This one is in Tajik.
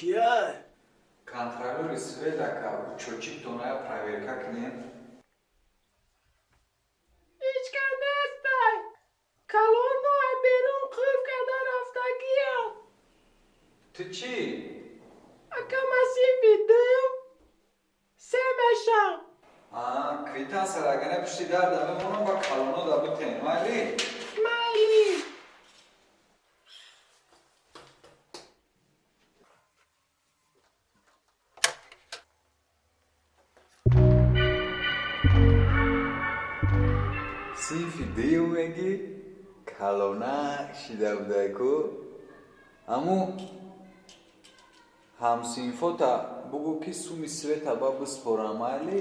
Кия? Контролёри свет, ака, учётчиктоная проверка кунем. Ҳечка нестай. Калоно берун қулф карда рафтагиям. Ту чӣ? Ака, ма синфи дуюм се мешам. А, квитансияра агар не, пушти дарда мемонам, ба калоно да битен, майли? Майли. Синфи дуюм мегӣ, калона шида будай-ку. Аму ҳамсинфота бугӯ, ки суми света ба биспорам, майли?